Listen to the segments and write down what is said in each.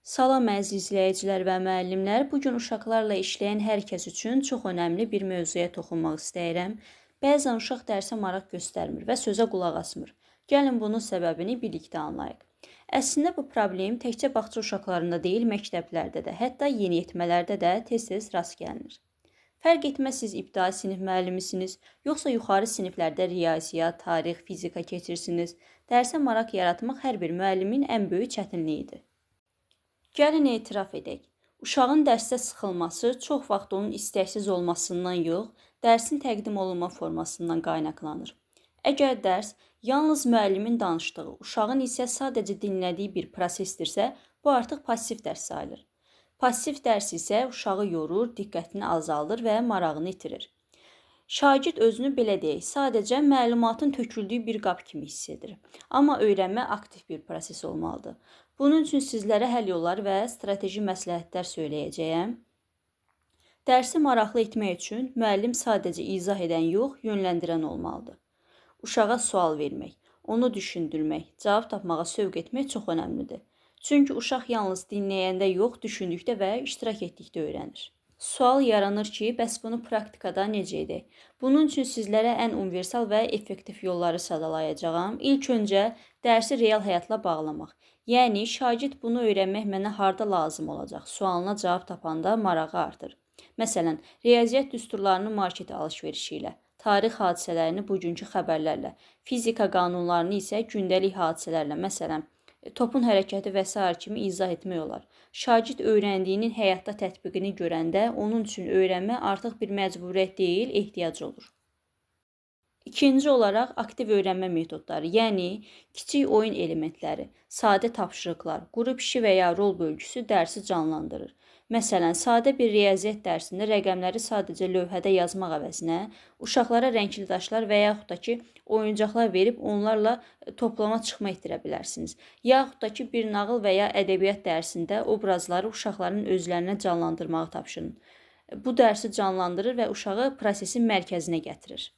Salam əziz izləyicilər və müəllimlər. Bu gün uşaqlarla işləyən hər kəs üçün çox önəmli bir mövzuya toxunmaq istəyirəm. Bəzən uşaq dərsə maraq göstərmir və sözə qulaq asmır. Gəlin bunun səbəbini birlikdə anlayaq. Əslində bu problem təkcə bağça uşaqlarında deyil, məktəblərdə də, hətta yeniyetmələrdə də tez-tez rast gəlinir. Fərq etməz siz ibtidai sinif müəllimisiniz, yoxsa yuxarı siniflərdə riyaziyyat, tarix, fizika keçirsiniz. Dərsə maraq yaratmaq hər bir müəllimin ən böyük çətinliyidir. Gəlin etiraf edək. Uşağın dərsdə sıxılması çox vaxt onun istəksiz olmasından yox, dərsin təqdim olunma formasından qaynaqlanır. Əgər dərs yalnız müəllimin danışdığı, uşağın isə sadəcə dinlədiyi bir prosesdirsə, bu artıq passiv dərs sayılır. Passiv dərs isə uşağı yorur, diqqətini azaldır və marağını itirir. Şagird özünü belə deyək, sadəcə məlumatın töküldüyü bir qab kimi hiss edir. Amma öyrənmə aktiv bir proses olmalıdır. Bunun üçün sizlərə həll yolları və strateji məsləhətlər söyləyəcəyəm. Dərsi maraqlı etmək üçün müəllim sadəcə izah edən yox, yönləndirən olmalıdır. Uşağa sual vermək, onu düşündürmək, cavab tapmağa sövq etmək çox önəmlidir. Çünki uşaq yalnız dinləyəndə yox, düşündükdə və iştirak etdikdə öyrənir. Sual yaranır ki, bəs bunu praktikada necə edək? Bunun üçün sizlərə ən universal və effektiv yolları sadalayacağam. İlk öncə dərsi real həyatla bağlamaq. Yəni, şagird bunu öyrənmək mənə harda lazım olacaq? Sualına cavab tapanda marağı artır. Məsələn, riyaziyyat düsturlarını market alış-verişi ilə, tarix hadisələrini bugünkü xəbərlərlə, fizika qanunlarını isə gündəlik hadisələrlə, məsələn, topun hərəkəti və sair kimi izah etmək olar. Şagird öyrəndiyinin həyatda tətbiqini görəndə onun üçün öyrənmə artıq bir məcburiyyət deyil, ehtiyac olur. İkinci olaraq aktiv öyrənmə metodları, yəni kiçik oyun elementləri, sadə tapşırıqlar, qrup işi və ya rol bölgüsü dərsi canlandırır. Məsələn, sadə bir riyaziyyat dərsində rəqəmləri sadəcə lövhədə yazmaq əvəzinə uşaqlara rəngli daşlar və yaxud da ki, oyuncaqlar verib onlarla toplama çıxma etdirə bilərsiniz. Yaxud da ki, bir nağıl və ya ədəbiyyat dərsində obrazları uşaqların özlərinə canlandırmağı tapşırın. Bu dərsi canlandırır və uşağı prosesin mərkəzinə gətirir.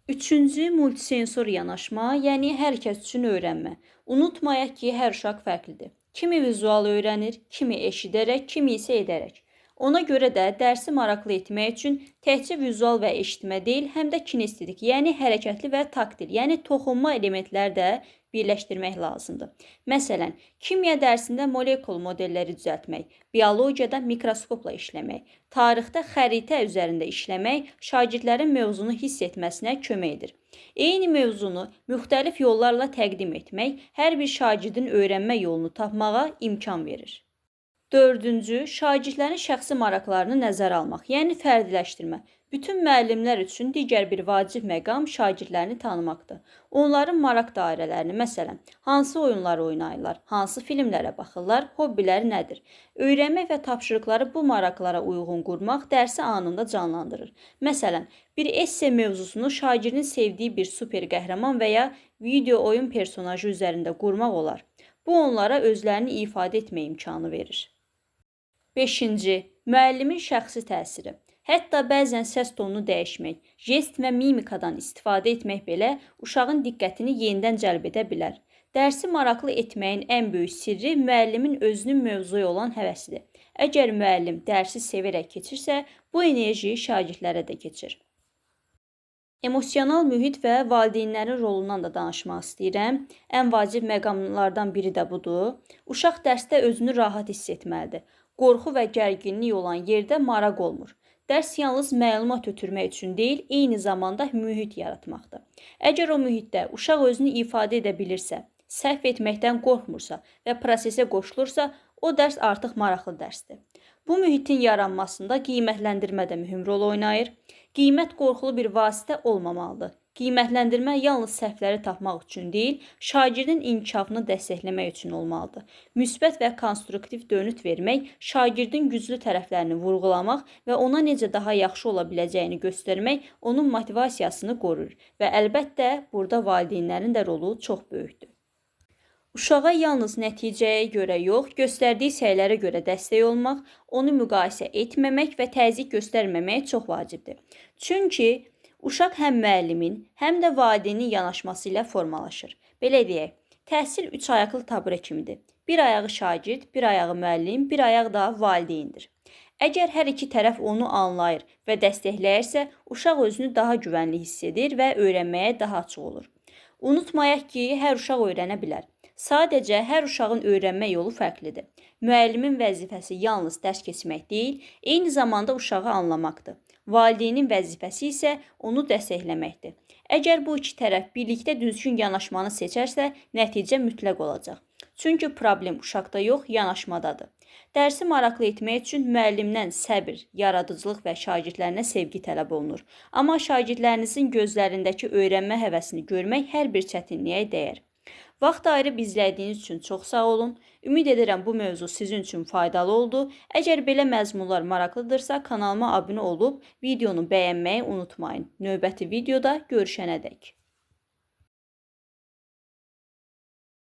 Üçüncü, multisensor yanaşma, yəni hər kəs üçün öyrənmə. Unutmayaq ki, hər uşaq fərqlidir. Kimi vizual öyrənir, kimi eşidərək, kimi isə edərək. Ona görə də dərsi maraqlı etmək üçün təkcə vizual və eşitmə deyil, həm də kinestetik, yəni hərəkətli və taktil, yəni toxunma elementləri də birləşdirmək lazımdır. Məsələn, kimya dərsində molekul modelləri düzəltmək, biologiyada mikroskopla işləmək, tarixdə xəritə üzərində işləmək şagirdlərin mövzunu hiss etməsinə kömək edir. Eyni mövzunu müxtəlif yollarla təqdim etmək hər bir şagirdin öyrənmə yolunu tapmağa imkan verir. Dördüncü, şagirdlərin şəxsi maraqlarını nəzərə almaq, yəni fərdiləşdirmə. Bütün müəllimlər üçün digər bir vacib məqam şagirdlərini tanımaqdır. Onların maraq dairələrini, məsələn, hansı oyunları oynayırlar, hansı filmlərə baxırlar, hobbiləri nədir? Öyrənmək və tapşırıqları bu maraqlara uyğun qurmaq dərsi anında canlandırır. Məsələn, bir esse mövzusunu şagirdin sevdiyi bir super qəhrəman və ya video oyun personajı üzərində qurmaq olar. Bu onlara özlərini ifadə etmə imkanı verir. Beşinci, müəllimin şəxsi təsiri. Hətta bəzən səs tonunu dəyişmək, jest və mimikadan istifadə etmək belə uşağın diqqətini yenidən cəlb edə bilər. Dərsi maraqlı etməyin ən böyük sirri müəllimin özünün mövzuya olan həvəsidir. Əgər müəllim dərsi sevərək keçirsə, bu enerji şagirdlərə də keçir. Emosional mühit və valideynlərin rolundan da danışmaq istəyirəm. Ən vacib məqamlardan biri də budur. Uşaq dərsdə özünü rahat hiss etməlidir. Qorxu və gərginlik olan yerdə maraq olmur. Dərs yalnız məlumat ötürmək üçün deyil, eyni zamanda mühit yaratmaqdır. Əgər o mühitdə uşaq özünü ifadə edə bilirsə, səhv etməkdən qorxmursa və prosesə qoşulursa, o dərs artıq maraqlı dərsdir. Bu mühitin yaranmasında qiymətləndirmə də mühüm rol oynayır. Qiymət qorxulu bir vasitə olmamalıdır. Qiymətləndirmə yalnız səhvləri tapmaq üçün deyil, şagirdin inkişafını dəstəkləmək üçün olmalıdır. Müsbət və konstruktiv dönüt vermək, şagirdin güclü tərəflərini vurğulamaq və ona necə daha yaxşı ola biləcəyini göstərmək onun motivasiyasını qoruyur və əlbəttə burada valideynlərin də rolu çox böyükdür. Uşağa yalnız nəticəyə görə yox, göstərdiyi səylərə görə dəstək olmaq, onu müqayisə etməmək və təzyiq göstərməmək çox vacibdir. Çünki uşaq həm müəllimin, həm də valideynin yanaşması ilə formalaşır. Belə deyək, təhsil üç ayaqlı tabure kimidir. Bir ayağı şagird, bir ayağı müəllim, bir ayaq da valideyndir. Əgər hər iki tərəf onu anlayır və dəstəkləyirsə, uşaq özünü daha güvənli hiss edir və öyrənməyə daha açıq olur. Unutmayaq ki, hər uşaq öyrənə bilər. Sadəcə hər uşağın öyrənmə yolu fərqlidir. Müəllimin vəzifəsi yalnız dərs keçmək deyil, eyni zamanda uşağı anlamaqdır. Valideynin vəzifəsi isə onu dəstəkləməkdir. Əgər bu iki tərəf birlikdə düzgün yanaşmanı seçərsə, nəticə mütləq olacaq. Çünki problem uşaqda yox, yanaşmadadır. Dərsi maraqlı etmək üçün müəllimdən səbir, yaradıcılıq və şagirdlərinə sevgi tələb olunur. Amma şagirdlərinizin gözlərindəki öyrənmə həvəsini görmək hər bir çətinliyə dəyər. Vaxt ayırıb izlədiyiniz üçün çox sağ olun. Ümid edirəm bu mövzu sizin üçün faydalı oldu. Əgər belə məzmunlar maraqlıdırsa, kanalıma abunə olub videonu bəyənməyi unutmayın. Növbəti videoda görüşənədək.